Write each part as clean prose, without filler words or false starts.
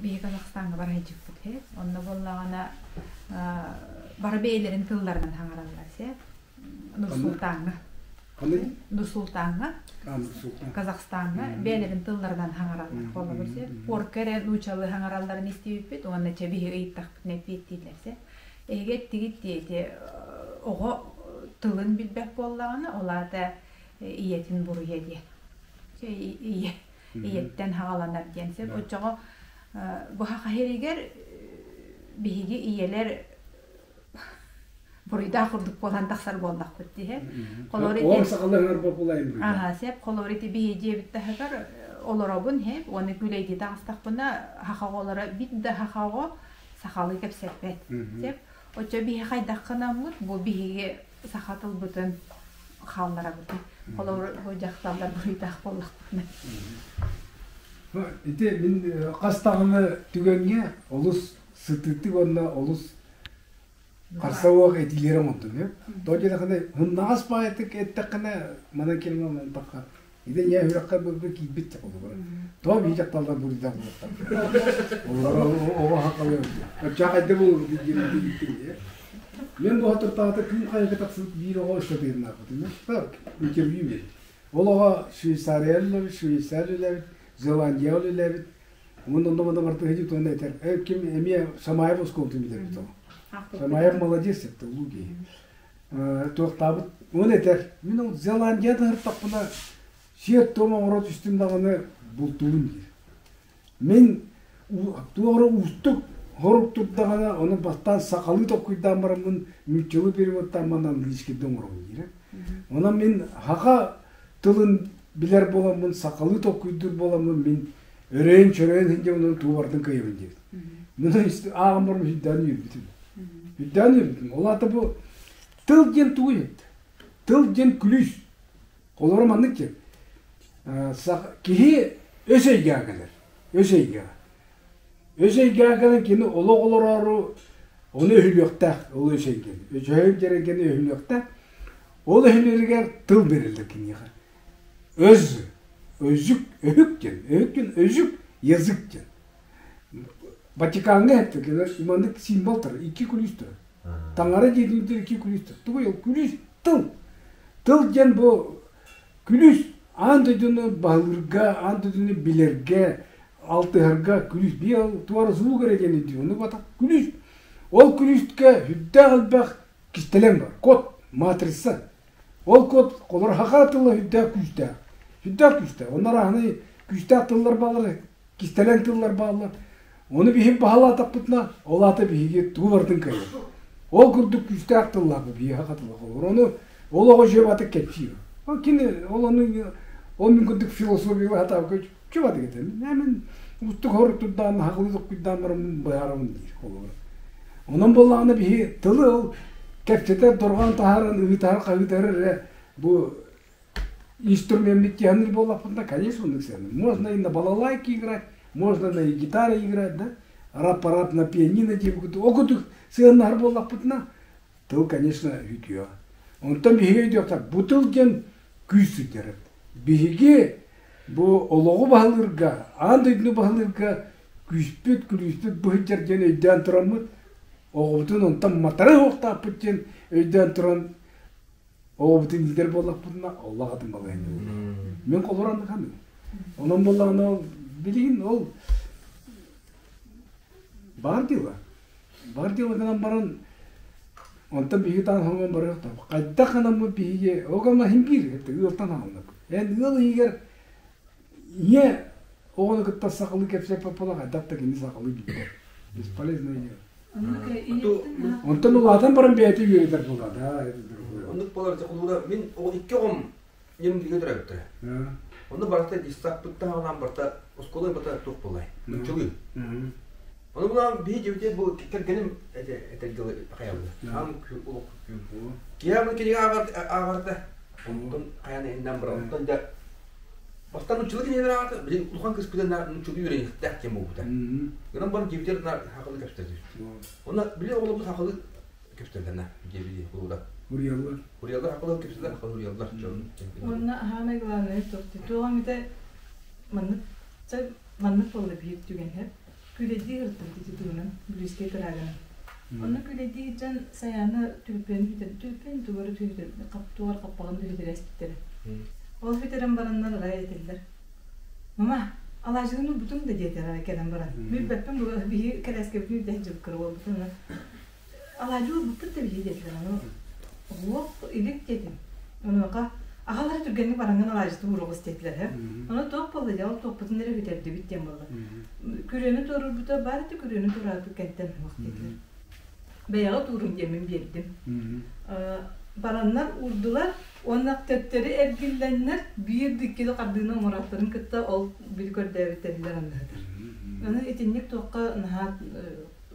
Биһи Казахстаҥҥа бара сылдьыбыппыт үһү. Онно буоллаҕына бары бэйэлэрин тылларынан хаҥараллар сэ. Нур-Султаҥҥа. Нур-Султаҥҥа, Казахстаҥҥа бэйэлэрин тылларынан хаҥараллар. Холобур сэ порка эрэ нуучалыы хаҥаралларын истибиппит уонна чэ биһи ыйыттахпытына эппиэттииллэр сэ. Эһиги эттигит диэти оҕо тылын билбэт буоллаҕына, ол аата ийэтин буруйа диэн. Чэ ийэ ийэттэн хаҕаланар диэн сөп. Оччоҕо бу саха сиригэр биһиги ийэлэр буруйдаах курдук буолан тахсар буоллахпыт дии. Холобур Оҕом сахалыһыгар боппулайым Аха, сеп холобур ити биһи дьиэбит таһыгар олоробун хеп уонна күлэйдии таҕыстахпына саха оҕолоро бит да саха оҕо сахалыы кэпсэппэт. Сеп оччо биһи хайдах гынаммыт бу биһиги саха тылбытын хаалларабыт. Холобур, бу дьахталлар буруйдаах буоллахпытына. Ити мин хас даҕаны түгэҥҥэ олус сытыытык уонна олус харса-уох этиилэри оҥордум. Тоҕо диэтэххинэ, муннаҕас баҕайытык эттэххинэ, манан кэлин онтоххо Ити ийэ үрэххэ былыргы киирбит холобура. Тоҕо биир дьахталлар буруйдаах буолуохтар. Оҕо хахалыы. Оччоҕо хайда буолур диэн Мен бу хотуртаҕыта күн хайыга тахсыбыт биир оҕо ыстатыйыннаахпытын. Так, интервью бердим. Ол оҕо Швейцария үлэлээбит, Швейцария үлэлээбит, Зеландия үлэлээбит. Уонна онно манна барыта иһит уонна этэр. Ким эмиэ Самаев оскуолатын билэрбит оҕо. Самаев молодец это улуу киһи. Туохтаабыт уон этэр мин ол Зеландияны ыһыртахпына сиэр-туом оҥоро түстүм даҕаны бултуубун диир. Мин туох эрэ уустук хорук турдаҕына ону бастаан сахалыы толкуйдаан бараммын нууччалыы переводтааммын английскийда оҥоробун диирэ. Онон мин саха тылын билэр буоламмын сахалыы толкуйдуур буоламмын мин өрөйөн-чөрөйөн сылдьабын тугу барытын кыайабын диэбит. Мин ааҕан баран сүрдээн үөрбүтүм. Үрдээн үөрбүтүм. Ол аата бу тыл диэн тугуй эбит? Тыл диэн күлүүс. Олору маннык диэн. Киһи өс эйгэҕэ кэлэр. Өс эйгэҕэ. Өс эйгэҕэ кэлэн кини олох олороору ону өһүлүөхтээх. Ол өс эйгэни. Өчөһөй дьэрэгэни өһүлүөхтээх. Ол өһүлэригэр тыл бэриллэр киниэхэ. Өз, өзүк, өһүк диэн. Өһүк диэн өзүк, язык диэн. Ватикаҥҥа эттилэр, маннык символ турар, икки күлүүс турар. Таҥара дьиэтин икки күлүүс турар. Тугуй ол күлүүс? Тыл. Тыл диэн бу күлүүс аан дойдуну баһылыырга, аан дойдуну билэргэ, алтыһарга күлүүс. Биир туора звук эрэ диэн өйдүүр. Ону батах күлүүс. Ол күлүүскэ сүрдээх элбэх кистэлэҥ бар. Код, матрица. Ол код олор саха тыла сүрдээх күүстээх. Сүрдээх күүстээх. Онно арааһынай күүстээх тыллар бааллар, кистэлэҥ тыллар бааллар. Ону биһиги баһылаатахпытына, ол аата биһиги тугу барытын кыайар. Ол курдук күүстээх тыллаах биһиги саха тыла холобур. Ону ол оҕо дьиэ кэпсиир. Ол кини ол ону ол мин курдук философияга хатаабыкка чубатык этэ. Мен устук хор турдаан хахылы токкуйдаан бараммын быһаарабын диир холобур. Онон буоллаҕына биһи тылы ол кэпсэтэр дорҕоон таһааран ыытар хаһыытар эрэ бу инструмеммит тиһаныр буоллахпытына, конечно, оннук сыана. Можно и на балалайке играть, можно на гитаре играть, да? Рап-парап на пианино диэбит ол курдук сыаннаһар буоллахпытына, тыл, конечно, үтүө. Онтон биһиги өйдүөхтэр, бу тыл диэн күүс сылдьар. Биһиги бу олоҕу баһылыырга, аан дойдуну баһылыырга күүспүт, күлүүспүт бу сылдьар диэн өйдөөн тураммыт, оҕобутун онтон матары уохтаахпыт диэн өйдөөн туран оҕобутун иитэр буоллахпытына, олох атын балаһыанньа буолар. Мин холобур ханым. Онон буоллаҕына ол билигин ол баар дьыала. Бар дьыала гынан баран онтон биһиги таан хоҥон барыахтаах. Хайдах гынаммыт биһиги ол гына иһин биир ыалтан хааллыбыт. Эн ыал иһигэр ийэ оҕону кытта сахалыы кэпсэппэт буола хайдах да кини сахалыы билбэт. Бесполезное дело. Онтон улаатан баран бэйэтэ үөрэтэр буолла да. Оннук буолар холуура мин икки оҕом ньым бигэ төрөөбүттэрэ. Онно барыта дьыссааппыттан аҕалаан барыта оскуола барыта туох буоллай? Нуччалыы. Ону булан биһи дьиэбитигэр бу кэргэним этэргэ хайаллы. Аам олох Киһи бу кинигэ ааҕарда. Онтон хайан иһиннэн баран онтон дьэ бастаан нуччалыы кинигэлэр ааҕарда билин улахан кыыспытын нуччалыы үөрэниэхтээх диэн буолбута. Гынан баран дьиэбитигэр сахалыы кэпсэтэр. Онно били оҕолорбут сахалыы кэпсэтэллэр дьиэбити кулуура. Уруйаллар. Уруйаллар сахалыы кэпсэтэллэр сахалыы уруйаллар дьон. Уонна аһаамай главное туох туох эмитэ маннык маннык буолла биир түгэн. Күүлэйдии сырыттыбыт ити тугунан, Бүлүүскэй тыраагынан. Онно күүлэйдии сылдьан Сайаана түлүпүөн түлүпүөн тугу эрэ тугар хаппаҕын түһүтэрэ эспиттэрэ. Ол бүтэрэн бараннар арай этэллэр: «Мама, алаадьыгын уурбутуҥ да?» диэтэ арай кэлэн баран. Билбэппин бу биһи кэлээскэбитин үрдэ сылдьыбыт кыра буолбутун алаадьы уурбуппут да биһи диэтилэр. Ону уох илик диэтим. Онуоха аҕалара түргэнник бараҥҥын алаадьыты ууруоҕус диэтилэр һэ. Ону туох буолла дьэ ол туохпутун эрэ бүтэрдибит диэн буолла. Күрүөнү туоруурбута баар этэ күрүөнү туораабыт кэнтэн уох диэтилэр. Бэйэҕэ туурун диэммин биэрдим. Бараннар уурдулар уонна төттөрү эргиллэннэр биир да икки да хардыыны оҥороохторун кытта ол били көрдөөбүттэрилэр анныһытар. Аны итинник туохха наһаа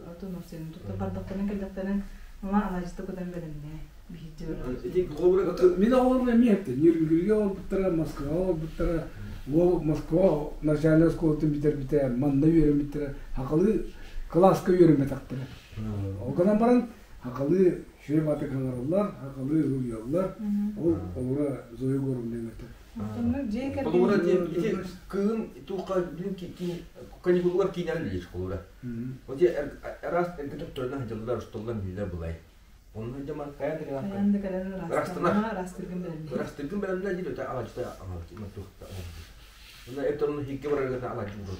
отун тутта бардахтарын кэллэхтэрин мама алаадьыта кутан бэлэмнээ биһирдии барар. Мин оҕолорум эмиэ эттэ. Нерюнгригэ олорбуттара, Москваҕа олорбуттара. Уол Москва начальнай оскуолатын бүтэрбитэ, манна үөрэммиттэрэ. Хахалыы кылааска үөрэммэтэхтэрэ. Ол гынан баран хахалыы швебатык хаҥараллар, хахалыы уһуйаллар. Ол олора Зоя Егоровна этэ. Холобура, ити кыһын туохха билин каникулугар киинэҕэ үлэлиир холобура. Оти араас эргэ төхтөрүнэн сылдьаллар, усталлар биллэр булай. Онно дьаман хайаан да кэлэн да кэлэн ырастанар. Ырастыргын бэлэмнэ диир өтө алаадьыта аҥалчы туохта. Онно эптон хикке барарга алаадьы уурар.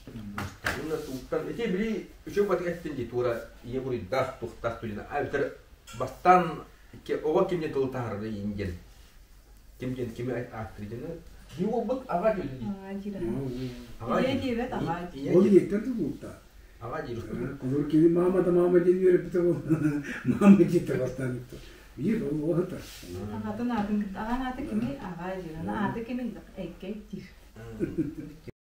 Уонна сууттан ити били үчүгэй батык эттин дии туора ийэ буруйдаах туохтаах түлүнэ эбэтэр бастаан оҕо кимне тылы таһаарара иин диэн ким диэн кими ааттыыр диэн би уолбут аҕа диэн дии аҕа Ийэ диэбэт аҕа Ол ийэттэн тутулукта. Аҕа диир. Олор кини мама да мама диэн үөрэппитэ ол мама диэттэ бастаан биир ол оҕо Аҕатын аатын аҕаҥ аата кими аҕа диир аны аата кими эккэй диир.